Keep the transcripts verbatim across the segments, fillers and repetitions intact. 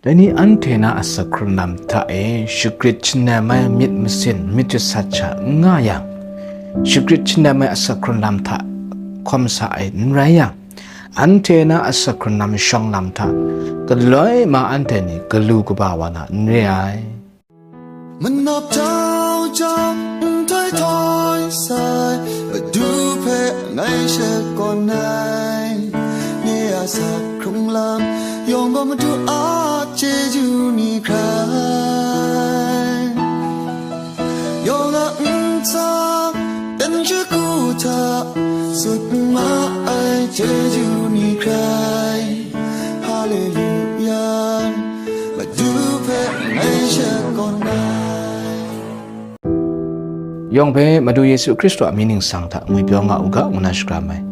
Dai ni anhte na asak hkrun lam hta e shagrit shanem ai myit masin myit jasat sha n nga yang, shagrit shanem ai asak hkrun lam hta hkawm sa ai n rai yang, anhte na asak hkrun lam shawng lam hta galoi ma anhte ni galu kaba wa na n re ai. Manap jau jau, nhtoi htoi sai, Madu hpe ngai shakawn ai. Nye a asak hkrung lam yawng gaw Madu a chyeju ni hkrai. Yawng a ntsa, dan shagu hta, sut ma ai chyeju ni hkrai. Haleluya, Madu hpe ngai shakawn ai. Yawng hpe Madu Yesu Hkristu a mying ningsang hta ngwipyaw nga u ga, ngu na shakram ai.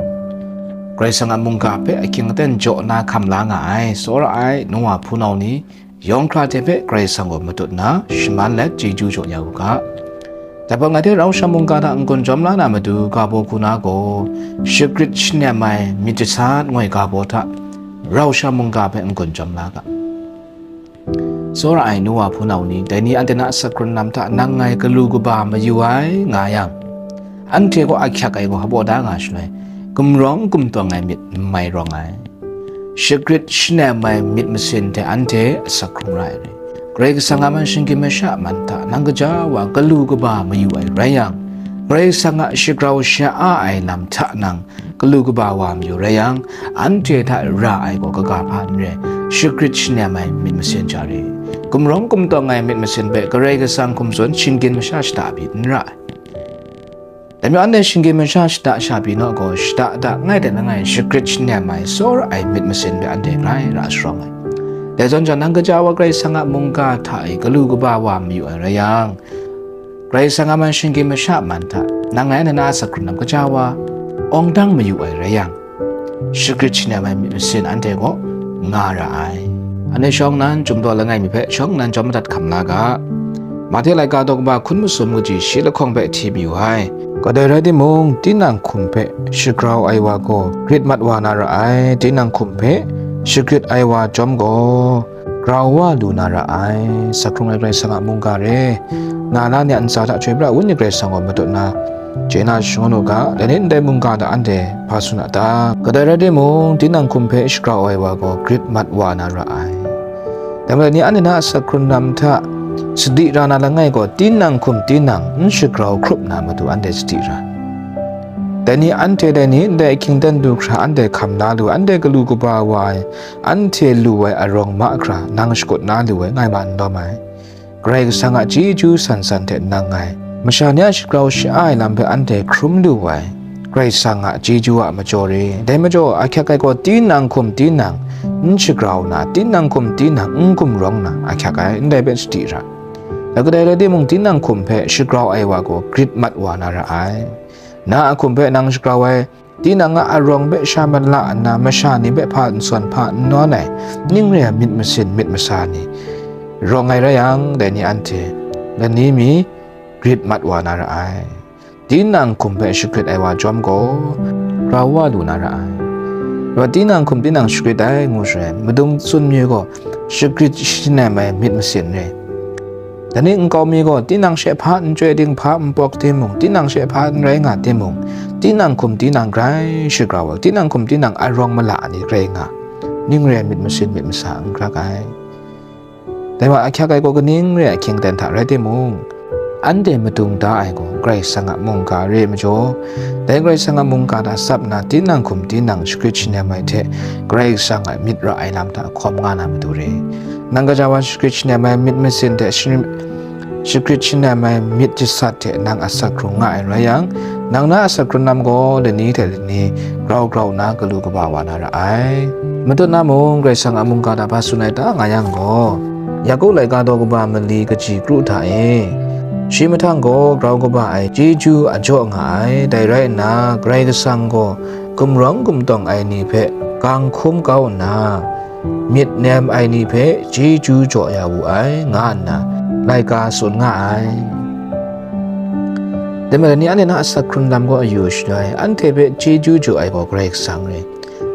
Karai Kasang a mungga hpe ahkying aten jaw na hkam la nga ai, tsawra ai, Noa hpunau ni, yawng hkra hte hpe Karai Kasang gaw matut nna, shaman let chyeju jaw ya u ga. Dai hpang ngai hte rau sha mungga hta n-gun jawm la na matu ga baw hku na gaw, shagrit shanem ai myit jasat ngoi ga baw hta, rau sha mungga hpe n-gun jawm la ga. Tsawra ai Noa hpunau ni, dai ni anhte na asak hkrun lam hta nang ngai galu kaba mayu ai, nga yang, anhte gaw ahkyak ai gaw hpaw da nga shaloi, gumrawng gumtawng ai myit n mai rawng ai. Shagrit shanem ai myit masin hte anhte asak hkrung ra ai re. Karai Kasang a man shinggyim masha man hta nang gaja wa galu kaba mayu ai rai yang, Karai Kasang a shagrau sha-a ai lam hta nang galu kaba wa mayu rai yang, anhte hta ra ai gaw kaga hpa n re, shagrit shanem ai myit masin ja re. Gumrawng gumtawng ai myit masin hpe Karai Kasang hkum tsun shinggyim masha shada pyi n ra ai. Dai majaw anhte shinggyim masha shada sha pyi naw gaw, shada da ngai de langai shagrit shanem ai, tsawra ai myit masin hpe anhte grai ra sharawng ai. Dai zawn jang, nang gaja wa Karai Kasang a mungga hta e galu kaba wa mayu ai rai yang, Karai Kasang a man shinggyim masha man hta nang ngai na na asak hkrun lam gaja wa awng dang mayu ai rai yang, shagrit shanem ai myit masin anhte gaw nga ra ai. Anhte shawng nnan, chyum daw langai mi hpe shawng nnan chyawm madat hkam la ga. Mahte laika daw kaba hkun masum kaji shi lahkawng hpe hti mayu ai. Kadai rai timung, tinang hkum hpe shagrau ai wa gaw grit mat wa na ra ai, tinang hkum hpe shagrit ai wa chyawm gaw, grau wa lu na ra ai. Asak hkrung ai Karai Kasang a mungga re, na la ni a ntsa hta chyoi pra ai Wenyi Karai Kasang gaw matut nna, chye na shangun u ga, dai ni ndai mungga hta anhte hpa tsun a ta? Kadai rai timung, tinang hkum hpe shagrau ai wa gaw grit mat wa na ra ai. Dai majaw ni anhte na asak hkrun lam hta sadi ra na langai gaw, tinang hkum tinang n shagrau hkrup na matu anhte sadi ra. Dai ni anhte dai ni ndai ahkying aten du hkra anhte hkam la lu, anhte galu kaba wa ai, anhte lu ai arawng mahkra nang shakut na lu ai, ngai ma n lawm ai. Karai Kasang a chyeju san san hte nang ngai masha ni a shagrau sha-a ai lam hpe anhte hkrum lu ai, Karai Kasang a chyeju a majaw re. Dai majaw, ahkyak ai gaw tinang hkum tinang n shagrau na, tinang hkum tinang n gumrawng na ahkyak ai, ndai hpe sadi ra. Dai kadai rai timung, tinang hkum hpe shagrau ai wa gaw grit mat wa na ra ai. Na a hkum hpe nang shagrau ai, tinang a arawng hpe sha mala nna, masha ni hpe hpa n sawn hpa n nawn ai, ning re ai myit masin myit masa ni rawng ai rai yang, dai ni anhte lani mi grit mat wa na ra ai. Tinang hkum hpe shagrit ai wa chyawm gaw, grau wa lu na ra ai. Rawt tinang hkum tinang shagrit ai ngu shaloi, madung tsun mi gaw shagrit shanem ai myit masin re. Dai ni nkau mi gaw tinang she hpa n chyoi ting, hpa n pawk timung, tinang she hpa n rai nga timung, tinang hkum tinang grai shagrau ai, tinang hkum tinang arawng mala ni rai nga, ning re ai myit masin myit masa n grak ai. Dai wa ahkyak ai gaw kaning re ai ahkying aten hta rai timung, anhte madung da ai gaw Karai Kasang a mungga re ai majaw, dai Karai Kasang a mungga hta tsap nna, tinang hkum tinang shagrit shanem ai hte Karai Kasang a myit ra ai lam hta hkawm nga na matu re. Nang gaja wa shagrit shanem ai myit masin hte shagrit shanem ai myit jasat hte nang asak hkrung nga ai rai yang, nang na asak hkrun lam gaw lani hte lani grau grau nna galu kaba wa na ra ai. Matut na mung, Karai Kasang a mungga hta hpa tsun ai ta nga yang gaw, Yaku laika daw kaba mali kaji kru hta e, shi mahtang gaw grau kaba ai chyeju a jaw nga ai. Dai rai nna, Karai Kasang gaw gumrawng gumtawng ai ni hpe gang hkum kau nna, myit nem ai ni hpe chyeju jaw ya wu ai, nga nna laika tsun nga ai. Dai majaw ni anhte na asak hkrun lam gaw ayu shaloi, anhte hpe chyeju jaw ai gaw Karai Kasang re.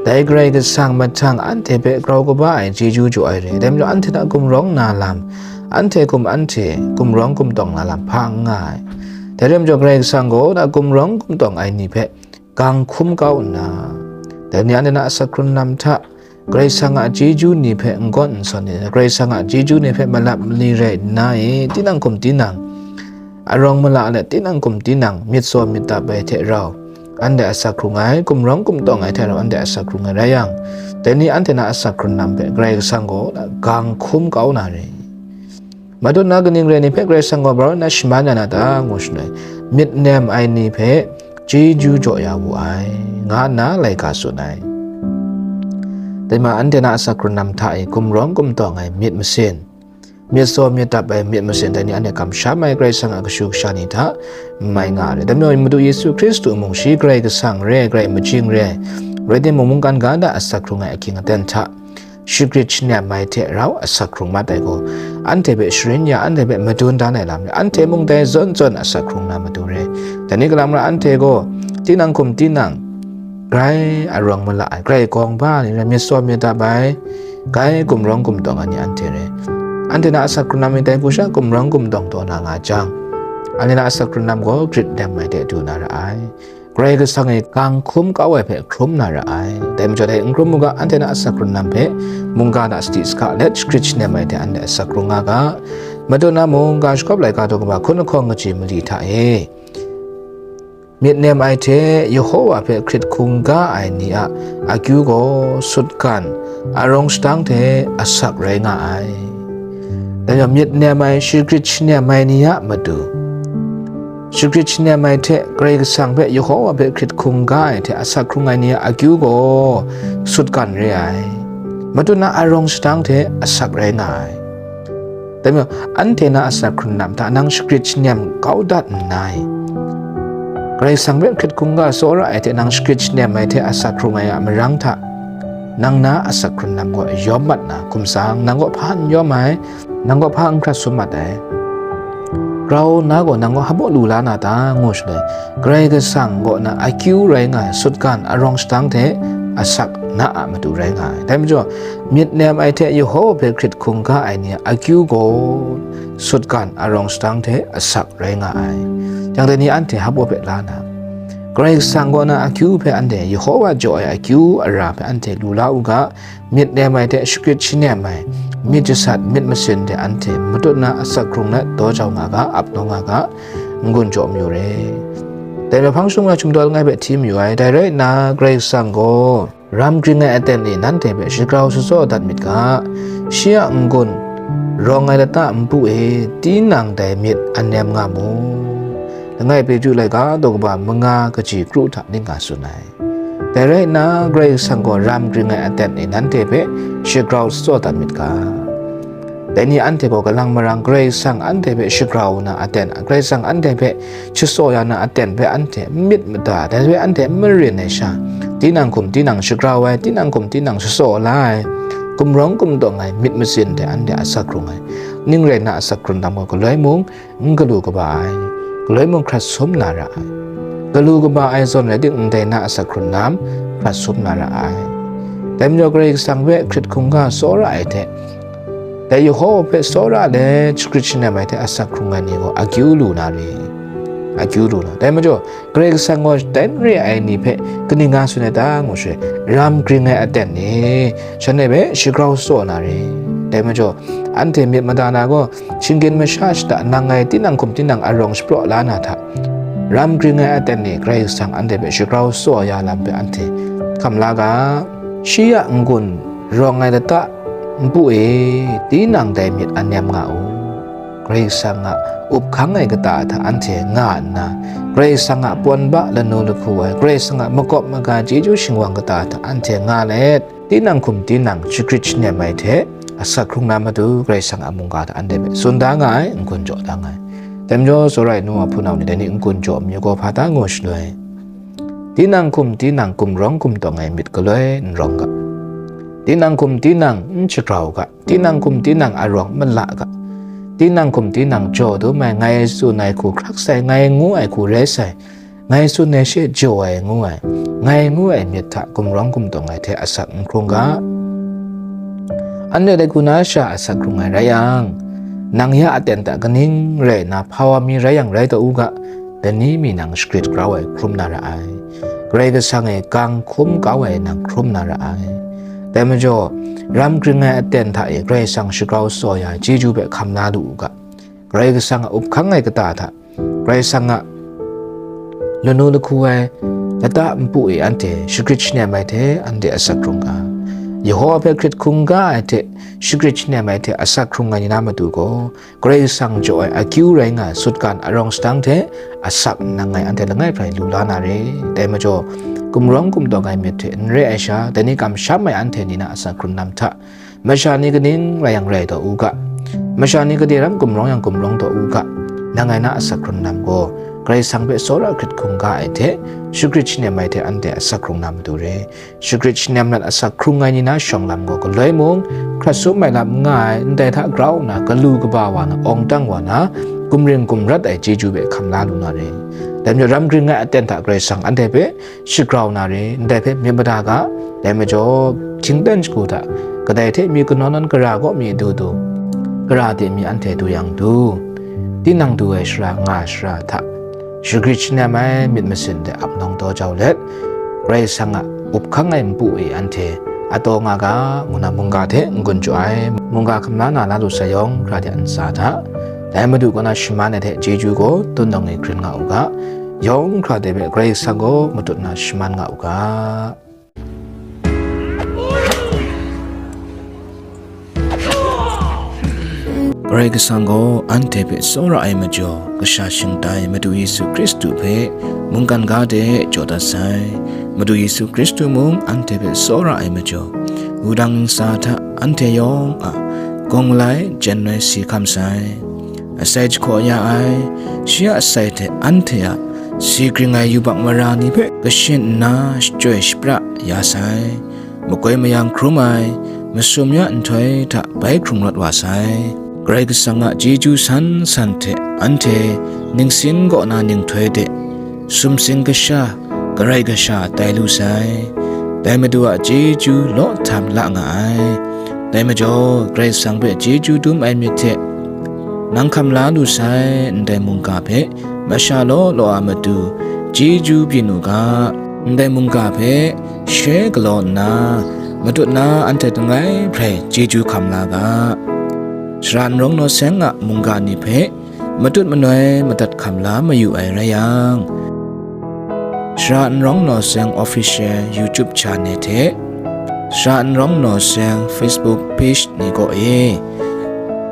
Dai Karai Kasang mahtang anhte hpe grau kaba ai chyeju jaw ai re. Dai majaw anhte hta gumrawng na lam, anhte hkum anhte gumrawng gumtawng na lam hpa n nga ai. Dai rai majaw Karai Kasang gaw na gumrawng gumtawng ai ni hpe gang hkum kau nna, dai ni anhte na asak hkrun lam hta Karai Kasang a chyeju ni hpe n gawn n sawn ni, Karai Kasang a chyeju ni hpe malap mali rai nna e, tinang hkum tinang, arawng mala let tinang hkum tinang, myit saw myit dap ai hte rau, anhte asak hkrung ai, gumrawng gumtawng ai hte rau anhte asak hkrung ai rai yang, dai ni anhte na asak hkrun lam hpe Karai Kasang gaw gang hkum kau na re. Madun na kaning rai ni hpe Karai Kasang gaw barau na shaman ya na ta, ngu shaloi, myit nem ai ni hpe chyeju jaw ya wu ai, nga nna laika tsun ai. Dai ma anhte na asak hkrun lam hta e gumrawng gumtawng ai myit masin, myit saw myit dap ai myit masin, dai ni anhte kamsham ai Karai Kasang a kashu kasha ni hta n mai nga ai. Dai majaw Madu Yesu Hkristu mung, shi Karai Kasang re ai, Karai majing re ai, rai timung, mungkan ga da asak hkrung ai ahkying aten hta shagrit shanem ai hte rau asak hkrung mat ai gaw, anhte hpe sharin ya, anhte hpe madun dan ai lam re, anhte mung dai zawn zawn asak hkrung na matu re. Dai ni galam ra anhte gaw, tinang hkum tinang, grai arawng mala ai, grai gawng ba ai ni rai, myit saw myit dap ai, grai gumrawng gumtawng ai ni anhte re. Anhte na asak hkrun lam e dai hku sha gumrawng gumtawng taw na nga jang, anhte na asak hkrun lam gaw grit nem ai hte du na ra ai. Karai Kasang e gang hkum kau ai hpe hkrum na ra ai. Dai majaw dai n hkrum u ga, anhte na asak hkrun lam hpe mungga na sadi saka let shagrit shanem ai hte anhte asak hkrung nga ga. Madun na mung, ga shakawp laika daw kaba hkun lahkawng kaji mali hta e, myit nem ai hte Yehowa hpe hkrit hkungga ai ni a akyu gaw sutgan, arawng shadang hte asak rai nga ai. Dai majaw myit nem ai, shagrit shanem ai ni a matu, shagrit shanem ai hte Karai Kasang hpe, Yehowa hpe hkrit hkungga ai hte asak hkrung ai ni a akyu gaw sutgan re ai. Madun na arawng shadang hte asak rai nga ai. Dai majaw, anhte na asak hkrun lam hta nang shagrit shanem kau dat nngai, Karai Kasang hpe hkrit hkungga tsawra ai hte nang shagrit shanem ai hte asak hkrung ai a marang hta, nang na asak hkrun lam gaw yawm mat na, hkum tsang, nang gaw hpa n yawm ai, nang gaw hpa n hkrat sum mat ai. Grau nna gaw nang gaw hpaw lu la na ta, ngu shaloi, Karai Kasang kaw na akyu rai nga ai sutgan, arawng shadang hte asak na a matu rai nga ai. Dai majaw, myit nem ai hte Yehowa hpe hkrit hkungga ai ni a akyu gaw sutgan, arawng shadang hte asak rai nga ai. Yang dai ni anhte hpaw hpe la na, Karai Kasang kaw na akyu hpe anhte, Yehowa jaw ai akyu ara hpe anhte lu la u ga, myit nem ai hte shagrit shanem ai, myit jasat, myit masin hte anhte matut na asak hkrung let daw jau nga ga, ap taw nga ga, n-gun jaw mayu re. Dai majaw hpang shung na chyum daw langai hpe hti mayu ai. Dai rai nna, Karai Kasang gaw ram gring ai aten e nanhte hpe shagrau shatsawt dat myit ga, shi a n-gun rawng ai lata npu e tinang dai myit an nem nga mu. Langai Petru laika daw kaba manga kaji kru hta ning nga tsun ai. Dai rai nna, Karai Kasang gaw ram gring ai aten e nanhte hpe shagrau shatsawt dat myit ga, dai ni anhte gaw kalang marang Karai Kasang anhte hpe shagrau na aten, Karai Kasang anhte hpe shatsawt ya na aten hpe anhte n myit mada, dai hpe anhte n marin ai sha, tinang hkum tinang shagrau ai, tinang hkum tinang shatsawt la ai, gumrawng gumtawng ai myit masin hte anhte asak hkrung ai, ning rai nna asak hkrung lam gaw galoi mung, n galu kaba ai, galoi mung hkrat sum na ra ai. Galu kaba ai zawn rai timung, ndai na asak hkrun lam hkrat sum na ra ai. Dai majaw Karai Kasang hpe hkrit hkungga tsawra ai hte, dai Yehowa hpe tsawra let shagrit shanem ai hte asak hkrung ai ni gaw akyu lu na re, akyu lu na. Dai majaw, Karai Kasang gaw dai n re ai ni hpe kaning nga tsun ai ta, ngu shaloi, ram gring ai aten e shanhte hpe shagrau shatsawt na re. Dai majaw, anhte myit mada na gaw, shinggyim masha shada nang ngai tinang hkum tinang arawng shapraw la na hta, ram gring ai aten e Karai Kasang anhte hpe shagrau shatsawt ya lam hpe anhte hkam la ga. Shi a n-gun rawng ai lata npu e tinang dai myit an nem nga u. Karai Kasang a up hkang ai kata hta anhte nga nna, Karai Kasang a pawn ba lanu lahku ai, Karai Kasang a makawp maga chyeju shingwang kata hta anhte nga let, tinang hkum tinang shagrit shanem ai hte asak hkrung na matu Karai Kasang a mungga hta anhte hpe tsun da nga ai, n-gun jaw da nga ai. Dai majaw, tsawra ai nu wa hpunau ni, dai ni n-gun jaw mayu gaw hpa ta ngu shaloi, tinang hkum tinang gumrawng gumtawng ai myit galoi n rawng ga, tinang hkum tinang n shagrau ga, tinang hkum tinang arawng mala ga, tinang hkum tinang jaw dum ai, ngai tsun ai hku hkrak sai, ngai ngu ai hku rai sai, ngai tsun ai she jaw ai ngu ai, ngai ngu ai myit hta gumrawng gumtawng ai hte asak n hkrung ga. Anhte dai hku na sha asak hkrung ai rai yang, nang ya aten hta kaning rai nna hpa wa mi rai yang rai taw u ga, dai ni mi nang shagrit grau ai hkrum na ra ai. Karai Kasang e gang hkum kau ai nang hkrum na ra ai. Dai majaw, ram gring ai aten hta e Karai Kasang shagrau tsaw ya ai chyeju hpe hkam la lu u ga. Karai Kasang a up hkang ai kata hta, Karai Kasang a lanu lahku ai lata npu e anhte shagrit shanem ai hte anhte asak hkrung ga. Yehowa hpe hkrit hkungga ai hte shagrit shanem ai hte asak hkrung ai ni na matu gaw, Karai Kasang jaw ai akyu rai nga ai sutgan arawng sadang hte asak nang ngai anhte langai hprai lu la na re. Dai majaw, gumrawng gumtawng ai myit hte n re ai sha, dai ni kamsham ai anhte ni na asak hkrung lam hta, masha ni kaning rai yang rai taw u ga, masha ni gade ram gumrawng yang gumrawng taw u ga, nang ngai na asak hkrung lam gaw, Karai Kasang hpe tsawra hkrit hkungga ai hte, shagrit shanem ai hte anhte asak hkrung na matu re. Shagrit shanem lat asak hkrung ai ni na shawng lam gaw galoi mung, hkrat sum ai lam n nga ai, ndai hta grau nna galu kaba wa na, awng dang wa na, gumring gumrat ai chyeju hpe hkam la lu na re. Dai majaw ram gring ai aten hta Karai Kasang anhte hpe shagrau na re, ndai hpe myit mada ga, dai majaw, htingten shagu hta, kadai hte mi kanawn nawn gara kaw mi du du, gara de mi anhte du yang du, tinang du ai shara nga ai shara hta, shagrit shanem ai myit masin de ap nawng taw jau let, Karai Kasang a up hkang ai npu e anhte a taw nga ga, ngu na mungga hte n-gun jaw ai, mungga hkam la na la lu sai yawng hkra de a ntsa hta, dai Madu kaw na shaman ai hte chyeju gaw tun nawng e grin nga u ga, yawng hkra de hpe Karai Kasang gaw matut na shaman nga u ga. Karai Kasang gaw anhte hpe tsawra ai majaw, kasha shingtai Madu Yesu Hkristu hpe mungkan ga de jaw dat sai. Madu Yesu Hkristu mung anhte hpe tsawra ai majaw, wudang ntsa hta anhte yawng a gawng malai jen ai si hkam sai. Asai jahkaw ya ai, shi a asai hte anhte a si gring ai yubak mara ni hpe kashin nna shachyoi shapra ya sai. Makoi mayang hkrum ai, masum ya nhtoi hta bai hkrung rawt wa sai. Karai Kasang a chyeju san san hte anhte ningsin kaw na ninghtoi de sumsing kasha, karai kasha tai lu sai. Dai Madu a chyeju law htam la nga ai. Dai majaw, Karai Kasang hpe chyeju dum ai myit hte nang hkam la lu sai ndai mungga hpe masha law law a matu chyeju byin u ga. Ndai mungga hpe she galaw nna, matut na anhte langai hprai chyeju hkam la ga. Shara n rawng naw seng a mungga ni hpe matut manoi madat hkam la mayu ai rai yang, Shara n rawng naw seng Official YouTube Channel hte Shara n rawng naw seng Facebook Page ni kaw e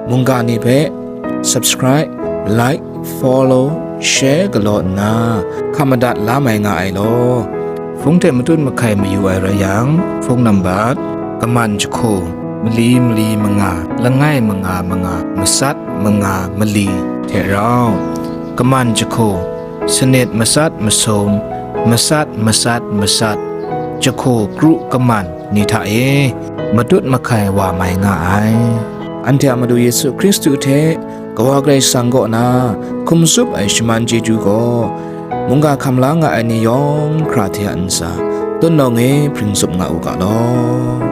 mungga ni hpe subscribe, like, follow, share galaw nna hkam madat la mai nga ai law. Hpung hte matut mahkai mayu ai rai yang, phone number, kaman jahku, mali mali manga, langai manga manga, matsat manga mali hte rau, kaman jahku, sanit matsat masum, matsat matsat matsat, jahku kru kaman ni hta e matut mahkai wa mai nga ai. Anhte a Madu Yesu Hkristu hte Kawa Karai Kasang kaw na hkum tsup ai shaman chyeju gaw, mungga hkam la nga ai ni yawng hkra hte a ntsa, tun nawng e hpring tsup nga u ga law.